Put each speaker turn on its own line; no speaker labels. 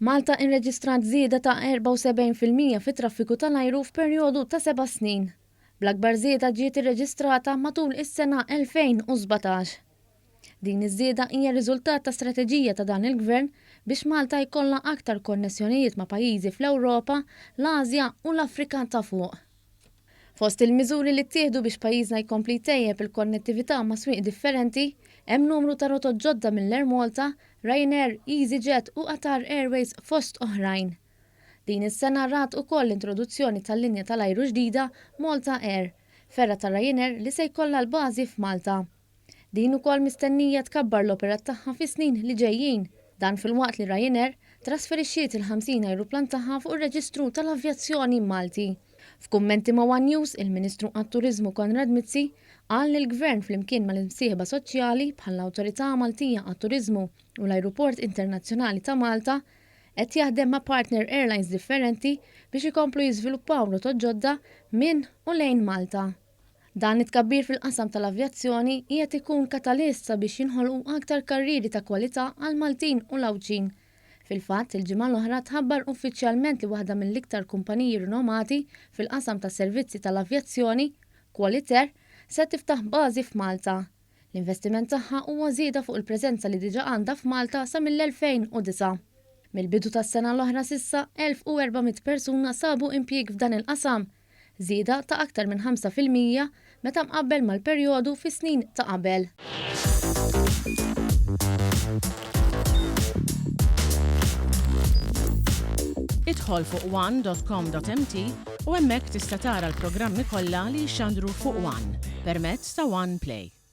Malta irreġistrat żieda ta' 74% fit-traffiku tal-ajru f'perjodu ta' seba' snin. Bl-akbar żieda ġiet irreġistrata matul is-sena 2017. Din iż-żieda hija riżultat ta' strateġija ta' dan il-Gvern biex Malta jkollha aktar konnessjonijiet ma' pajjiżi fl-Ewropa, l-Asja u l-Afrika ta' Fuq. Fost il-miżuri li ttieħdu biex pajjiżna jkompli jtejjeb il-konnettività ma' swieq differenti, hemm numru ta' rotot ġodda mill-Air Malta, Ryanair, EasyJet u Qatar Airways fost oħrajn. Din is-sena rat ukoll l-introduzzjoni tal-linja tal-ajru ġdida Malta Air, fergħa ta' Ryanair li se jkollha l-bażi f'Malta. Din ukoll mistennija tkabbar l-operat tagħha fis-snin li ġejjin. Dan filwaqt li Ryanair trasferixxiet il-50 ajruplan tagħha fuq ir-reġistru tal-avjazzjoni Malti. F'kummenti ma' one News, il-Ministru għat-Turiżmu Konrad Mizzi qal li l-Gvern flimkien mal-imsieħba soċjali bħall-Awtorità Maltija għat-Turiżmu u l-Ajruport Internazzjonali ta' Malta qed jaħdem ma' partner airlines differenti biex ikomplu jiżviluppaw rotot ġodda minn u lejn Malta. Dan it-tkabbir fil-qasam tal-avjazzjoni qiegħed ikun katalist sabiex jinħolqu aktar karrieri ta' kwalità għall-Maltin u l-Għawdxin. Fil-fatt, il-ġimgħa l-oħra tħabbar uffiċjalment li waħda mill-iktar kumpaniji rinomati fil-qasam tas-servizzi tal-avjazzjoni, Qualitair, se tiftaħ bażi f'Malta. L-investiment tagħha huwa żieda fuq il-preżenza li diġà għandha f'Malta sa mill-2009. Mill-bidu tas-sena l-oħra s'issa, 1,400 persuna sabu impjieg f'dan il-qasam, żieda ta' aktar minn 5% meta mqabbel mal-perjodu fis-snin ta' qabel.
Idħol fuq one.com.mt u hemmhekk tista' tara l-programmi kollha li jixxandru fuq One permezz ta' One Play.